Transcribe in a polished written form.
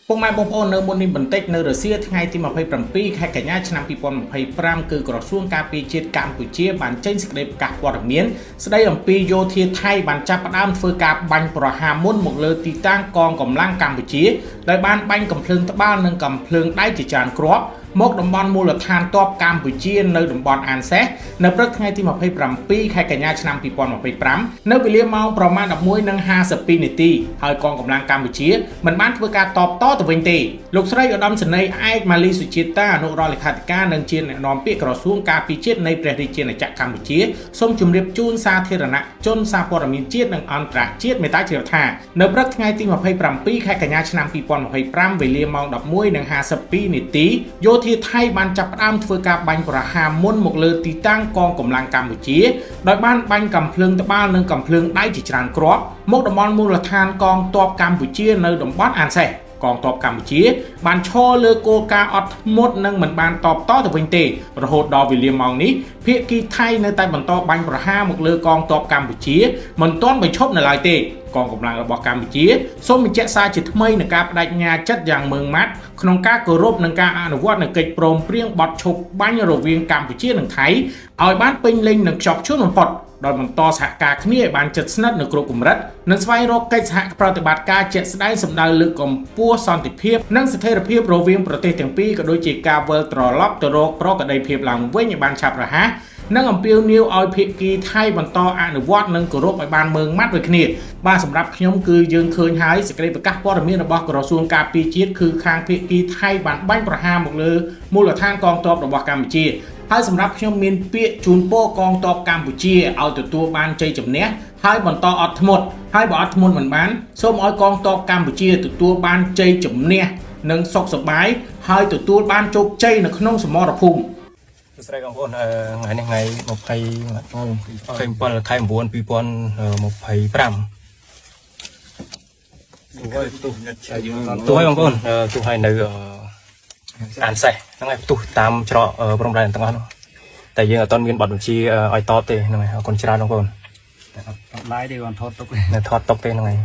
ពុកម៉ែបងប្អូននៅមុននេះបន្តិចនៅរសៀលថ្ងៃទី27ខែកញ្ញាឆ្នាំ2025គឺក្រសួងការពារជាតិកម្ពុជាបានចេញសេចក្តីប្រកាសព័ត៌មានស្តីអំពីយោធាថៃបានចាប់ផ្ដើមធ្វើការបាញ់ប្រហារមុនមកលើទីតាំងកងកម្លាំងកម្ពុជាដោយបានបាញ់កំភ្លើងត្បាល់និងកំភ្លើងដៃជាច្រើនគ្រាប់មកតំបន់មូលដ្ឋានទ័ពកម្ពុជានៅតំបន់អានសេះនៅព្រឹកថ្ងៃទី27ខែកញ្ញាឆ្នាំ2025នៅវេលាម៉ោងប្រមាណ11:52នាទីហើយកងកម្លាំងកម្ពុជាមិនបានធ្វើការតបតទៅវិញទេលោកស្រីឧត្តមសេនីយ៍ឯកម៉ាលីសុជាតាអនុរដ្ឋលេខាធិការនិងជាអ្នកនាំពាក្យក្រសួងការពារជាតិនៃព្រះរាជាណាចក្រកម្ពុជាសូមជម្រាបជូនសាធារណជនសារព័ត៌មានជាតិនិងអន្តរជាតិមេត្តាជ្រាបថានៅព្រឹកថ្ងៃទី27ខែកញ្ញាឆ្នាំ2025វេលាម៉ោង11:52នាទីយោធាថៃបានចាប់ផ្ដើមធ្វើការបាញ់ប្រហារមុនមកលើទីតាំងកងកម្លាំងកម្ពុជាដោយបានបាញ់កាំភ្លើងត្បាល់និងកាំភ្លើងដៃជាច្រើនគ្រាប់មកតំបន់មូលដ្ឋានកងទ័ពកម្ពុជានៅតំបន់អានសេះកងទ័ពកម្ពុជាបានឈរលើគោលការណ៍អត់ធ្មត់និងមិនបានតបតទៅវិញទេរហូតដល់វេលាម៉ោងនេះភាគីថៃនៅតែបន្តបាញ់ប្រហារមកលើកងទ័ពកម្ពុជាមិនទាន់បញ្ឈប់នៅឡើយទេកងកម្លាំងរបស់កម្ពុជាសូមបញ្ជាក់សារជាថ្មីនឹងការបដិញ្ញាចិត្តយ៉ាងម៉ឺងម៉ាត់ក្នុងការគោរពនិងការអនុវត្តនូវកិច្ចព្រមព្រៀងបទឈប់បាញ់រវាងកម្ពុជានិងថៃឲ្យបានពេញលេញនិងខ្ជាប់ខ្ជួនបំផុតដោយបន្តសហការគ្នាឲ្យបានជិតស្និទ្ធនៅគ្រប់កម្រិតនិងស្វែងរកកិច្ចសហប្រតិបត្តិការជាក់ស្ដែងសម្ដៅលើកកម្ពស់សន្តិភាពនិងស្ថិរភាពរវាងប្រទេសទាំងពីរក៏ដូចជាការវិលត្រឡប់ទៅរកប្រក្រតីភាពឡើងវិញឲ្យបានឆាប់រហ័សនិងអំពាវនាវឲ្យភាគីថៃបន្តអនុវត្តនិងគោរពឲ្យបានម៉ឺងម៉ាត់ដូចគ្នាបាទសម្រាប់ខ្ញុំគឺយើងឃើញហើយសេចក្តីប្រកាសព័ត៌មានរបស់ក្រសួងការពារជាតិគឺខាងភាគីថៃបានបាញ់ប្រហារមកលើមូលដ្ឋានកងទ័ពរបស់កម្ពុជាហើយសម្រាប់ខ្ញុំមានពាក្យជូនពរកងទ័ពកម្ពុជាឲ្យទទួលបានជ័យជំនះហើយបន្តអត់ធ្មត់ហើយបើអត់ធ្មត់មិនបានសូមឲ្យកងទ័ពកម្ពុជាទទួលបានជ័យជំនះនិងសុខសប្បាយហើយទទួលបានជោគជ័យនៅក្នុងសមរភូមិ សួស្តីបងប្អូនអឺថ្ងៃនេះថ្ងៃ20 27ខែ9 2025ទោះឲ្យបងប្អូនអឺទោះឲ្យនៅអឺអានសេះហ្នឹងហើយផ្ទុះតាមច្រកអឺព្រំដែនទាំងអស់នោះតែយើងអត់ទាន់មានបទបញ្ជាអឺឲ្យតបទេហ្នឹងហើយអរគុណច្រើនបងប្អូន តែអត់អត់ឡាយទេគាត់ថតទុក នៅថតទុកទេហ្នឹងហើយ។